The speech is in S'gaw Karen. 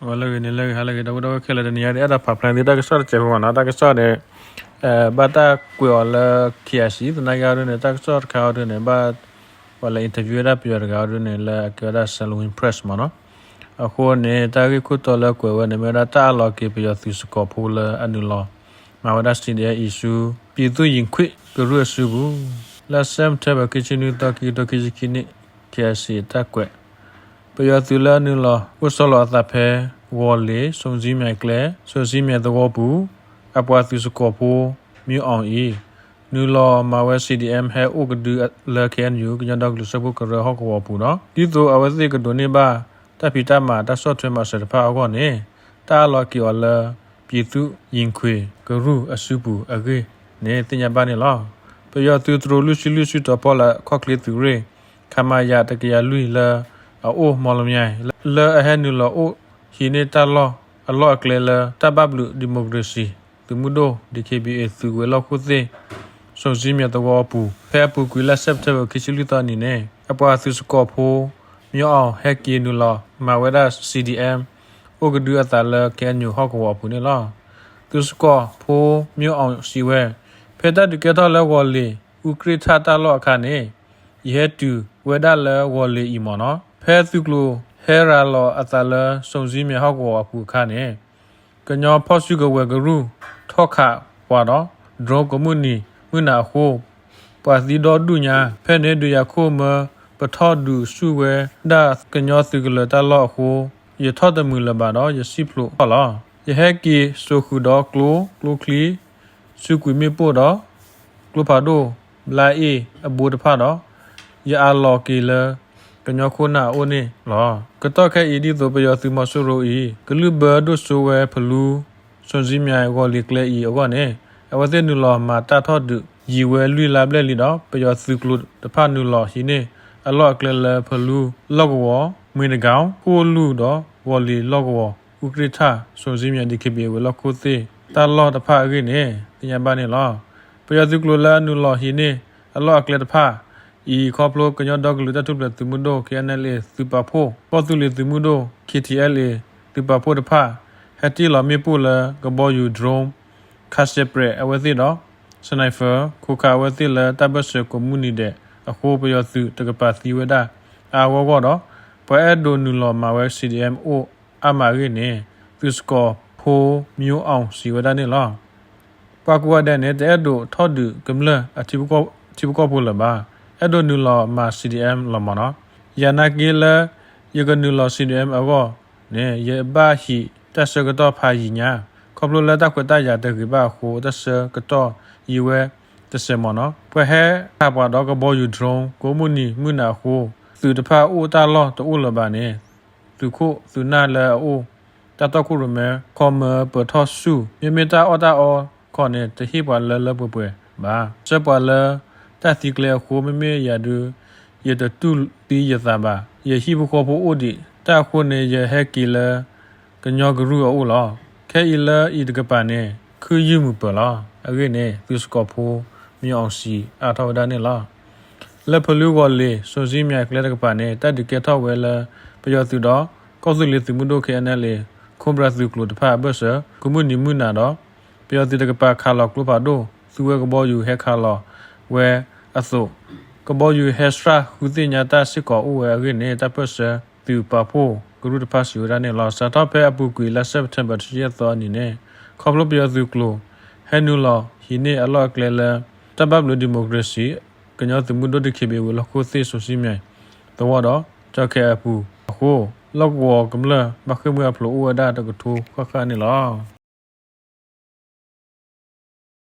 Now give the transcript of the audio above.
လၢဂ့ၤန့ၣ် လၢဂ့ၤ ဟါလၢဂ့ၤ ဒီပုၢ်ဝဲၢ်ခဲလၢာ် တနံၤအံၤဒ် အဲၣ်ဒိးဖးဖျါန့ၢ်သုတၢ်ကစီၣ်တစဲးဖိမ့ၢ်နီၤ. တၢ်ကစီၣ်န့ၣ် ဘၣ်တၢ်ကွဲးအီၤလၢ K I C သနာ်က့အီၤဒ်န့ၣ် တၢ်ကစီၣ်တခါအီၤဒ်န့ၣ် ဘၣ် ပှၤလဲၤ interview ဝဲဒၣ်ပယီၤတဂၤအီၤဒ်န့ၣ် လၢအကဲဝဲဒၣ် Salween Press မ့ၢ်နီၤ. အဃိန့ၣ် တၢ်ဂ့ၢ်ခိၣ်တီလၢကွဲးဝဲန့ၣ် မ့ၢ်ဝဲဒၣ်တၢ်အးလီၤက့ၤပယီၤသုးစကီးဖိလၢအနုာ်လီၤ မၤဝဲဒၣ် C D M အံၤဆူ ပြည်သူ့ရင်ခွင်ကရူၢ်အစုပူၤ လၢ September ခံဆံနွံသီ ခံကထိခံဆံခံနံၣ် K I C အတၢ်ကွဲး ပယီၤသုးလၢအနုာ်လီၤ အိၣ်ဆီလီၤအသးဖဲ ဝီၤလ့ၤ စုံစံမၠဲၤကျဲ စုံစံမၠဲၤသဝီပူၤ အပှၤသုးစကီးဖိ မျိုးအောင် အံၤ နုာ်လီၤမၤဝဲ C D M ဟဲအိၣ်ကဒုလၢ K N U ကညီဒီကလုာ်စၢဖှိၣ်ကရၢဟီၣ်ကဝီၤအပူၤဒီး ဒ်သိးအဝဲသ့ၣ်ကဒိးန့ၢ်ဘၣ် တၢ်ဖံးတၢ်မၤတၢ်ဆီၣ်ထွဲမၤစၢၤတဖၣ်အဂီၢ်န့ၣ် တၢ်အးလီၤက့ၤအီၤလၢ ပြည်သူ့ရင်ခွင်ကရူၢ်အစုပူၤအဂ့ၢ်န့ၣ် သ့ၣ်ညါဘၣ်န့ၣ်လီၤ. ပယီၤသုးတြိၤလွံၢ်ဆံလွံၢ် စုတီၤဖီလာ်ခီၣ်ချ့သုးရ့ၣ် ခမရ တကယၤလွံၢ် လၢအအိၣ်မီလမၠဲ လၢအဟဲနုာ်လီၤအိၣ်ဟံးန့ၢ်တၢ်လီၢ်အလီၢ်အကျဲလၢ တၢ်ဘၣ်ဘျုး democracy သုးမုၢ်ဒိၣ် D K B A သုးဝဲၤလီၢ်ခိၣ်သ့ၣ် စုံစံမၠဲၤသဝီအပူၤ ဖဲအပူၤကွံာ်လါ September ခံဆံလွံၢ်သီအနံၤန့ၣ် အပှၤသုးစကီးဖိ မျိုးအောင် ဟဲက့ၤနုာ်လီၤမၤဝဲဒၣ် C D M အိၣ်ကဒုအသးလၢ K N U ဟီၣ်ကဝီၤအပူၤန့ၣ်လီၤ. သုးစကီးဖိ မျိုးအောင် စံးဝဲ ဖဲတၢ်ဒုးကဲထီၣ်လၢဝီၤလ့ၤ အူကြ့ၣ်ထၣ်တၢ်လီၢ်အခါန့ၣ် ယဟဲတုၤဝဲဒၣ်လၢဝီၤလ့ၤအံၤမ့ၢ်နီၤ. ဖဲသုးကျိၤဟဲရၤလီၤအသးလၢ စုံစံမၠဲၤဟီၣ်ကဝီၤအပူၤအခါန့ၣ် ကညီဖီၣ်စုကဝဲၤကရူၢ် ထီၣ်ခးပှၤဒီး drone ကိးမုၢ်နံၤမုၢ်နၤအဃိ ပှၤသံဒီဒူၣ်ညါ ဖဲန့ၣ် ဒုးယၤခိၣ်မၢပထီၣ်ဒုးဆူၣ်ဝဲဒၣ်ကညီသုးကလၢၤတၢ်လီၢ်အဃိ ယထီၣ်တမုာ်လၢၤဘၣ်ဒီး ယစံၣ်ဖျိးထီၣ်လီၤ. ယဟဲက့ၤစိာ်ဃုာ်ဒီးကျိ ကျိချံ စုကွံာ်မ့ၣ်ပိၢ်ဒီး ကျိဖးဒိၣ် ဘျါအ့ၣ်အဘိတဖၣ်ဒီး ယအးလီၤက့ၤလၢ ကညီခိၣ်နၢ်အအိၣ်န့ၣ်လီၤ. ကတီၢ်ခဲအံၤ ဒ်သိးပယီၤသုးမီၤစိရိၤအံၤ ကလုၢ်ဘၢဒိၣ်စိဝဲဖလူ စုံစံမၠဲၤဝီၤလ့ၤကျဲအံၤအဂီၢ်န့ၣ် အဝဲသ့ၣ်နုာ်လီၤမၤတၢ်ထီၣ်ဒုးယံာ်ဝဲလွံၢ်လါဘျဲၣ်လံဒီး ပယီၤသုးကျိၤတဖၣ်နုာ်လီၤဟံးန့ၢ်အလီၢ်အကျဲလၢဖလူလီၢ်ကဝီၤ မွေတကီ ခိၣ်လူၢ်ဒီးဝီၤလ့ၤလီၢ်ကဝီၤ အူကြ့ၣ်ထၣ် စုံစံမၠဲၤ D K B A ဝဲၤလီၢ်ခိၣ်သ့ၣ် တၢ်လီၢ်တဖၣ်အဂ့ၢ်န့ၣ် သ့ၣ်ညါဘၣ်န့ၣ်လီၤ. ပယီၤသုးကျိၤလၢအနုာ်လီၤဟံးန့ၢ်အလီၢ်အကျဲတဖၣ်အံၤ ခီဖျိကညီဒီကလုာ်တၢ်ထူၣ်ဖျဲးသုးမုၢ်ဒိၣ် K N L A သုးပာ်ဖှိၣ် ကီၢ်သူလ့ၤသုးမုၢ်ဒိၣ် K T L A သုးပာ်ဖှိၣ်တဖၣ် ဟဲတ့ၢ်လီၤမ့ၣ်ပိၢ်လၢကဘီယူၤ drone ခးစဲးပြဲးအဝဲသ့ၣ်ဒီး sniper ခိးခးအဝဲသ့ၣ်လၢတၢ်ဘၢၣ်စၢၤကိးမုၢ်နံၤဒဲးအဃိ ပယီၤသုးတကပၤသံဝဲဒၣ်အါအါဂီၢ်ဂီၢ်ဒီး ပှၤအဲၣ်ဒိးနုာ်လီၤမၤဝဲ C D M အိၣ်အါမးအဂ့ၢ်န့ၣ် သုးစကီၤဖိ မျိုးအောင် စံးဝဲဒၣ်န့ၣ်လီၤ. ပှၤကိးဂၤဒဲးန့ၣ် တအဲၣ်ဒိးထီၣ်ဒုးကမျၢၢ်အထံဖိကီၢ်ဖိလၢၤဘၣ်. အဲၣ်ဒိးနုာ်လီၤမၤ C D M လီၤမ့ၢ်နီၤ. ယနာ်က့လၢ ယကနုာ်လီၤ C D M အဂီၢ်န့ၣ် ယဘၣ်ဟံးတၢ်ဆၢကတီၢ်ဖးယံာ်ညါ ခီဖျိလၢတၢ်ခွဲးတၢ်ယာ်တဂ့ၤဘၣ်အဃိ တၢ်ဆၢကတီၢ်ယံာ်ဝဲတစဲးမ့ၢ်နီၤ. ပှၤဟဲခးပှၤဒီးကဘီယူၤ drone ကိးမုၢ်နံၤမုၢ်နၤအဃိ သုးတဖၣ်အိၣ်တၢ်လီၢ်တအိၣ်လၢၤဘၣ်န့ၣ် သုးခိၣ်သုးနၢ်လၢအအိၣ် တၢ်တီခိၣ်ရိၣ်မဲ ခီမၢပၢၤထီၣ်ဆူၣ် မ့မ့ၢ်တၢ်အီၣ်တၢ်အီခီန့ၣ် တဟ့ၣ်ပှၤလၢလၢပှဲၤပှဲၤဘၣ်. ဆှၢပှၤလၢတၢ်သံကျဲအဃိ မ့မ့ၢ်ယၤဒုး ယတတူၢ်သံယသးဘၣ်. ယဟံၣ်ဖိဃီဖိအိၣ်ဒံး တၢ်အဃိန့ၣ် ယဟဲက့ၤလၢ ကညီကရူၢ်အအိၣ်လီၤ. ခဲအံၤလၢအံၤတကပၤန့ၣ် ခုၣ်ယုၢ်မုာ်ပၢၤလီၤ. အဂ့ၢ်န့ၣ် သုးစကီၤဖိ မျိုးအောင် စံးအါထီၣ်ဝဲဒၣ်န့ၣ်လီၤ. လၢဖလူဝီၤလ့ၤ စုံစံမၠဲၤကျဲတကပၤန့ၣ် တၢ်ဒုးကဲထီၣ်ဝဲလၢ ပယီၤသုးဒီး ကီၢ်သူလ့ၤသုးမုၢ်ဒိၣ် K N L A ခိၣ်ဘြၣ်သုးကျိၤတဖၣ်အဘၢၣ်စၢၤ ကိးမုၢ်နံၤမုၢ်နၤဒီး ပယီၤသုးတကပၤခးလီၤကျိဖးဒိၣ် သူဝဲကဘီယူၤဟဲခးလီၤဝဲအသိး ကဘီယူၤဟဲဆှၣ်ဃုသ့ၣ်ညါတၢ်စ့ၢ်ကီးအိၣ်ဝဲအဂ့ၢ်န့ၣ် တၢ်ပၢၢ်ဆၢသုးပာ်ဖှိၣ်ကရူၢ်တဖၣ်စံးဝဲဒၣ်န့ၣ်လီၤ. စးထီၣ်ဖဲအပူၤကွံာ်လါ September တဆံယဲၢ်သီအနံၤန့ၣ် ခီဖျိပယီၤသုးကျိၤ ဟဲနုာ်လီၤဟံးန့ၢ်အလီၢ်အကျဲလၢ တၢ်ဘၣ်ဘျုး democracy ကညီသုးမုၢ်ဒိၣ် D K B A ဝဲၤလီၢ်ခိၣ်သ့ၣ် စုံစံမၠဲၤသဝီဒီး ကၠီၤခဲၤအပူၤအဃိ လီၢ်ကဝီၤကမျၢၢ်ဘၣ်ဃ့ၢ်မှံဟးဖျိးအိၣ်ဝဲဒၣ်တကထိဃၣ်ဃၣ်န့ၣ်လီၤ.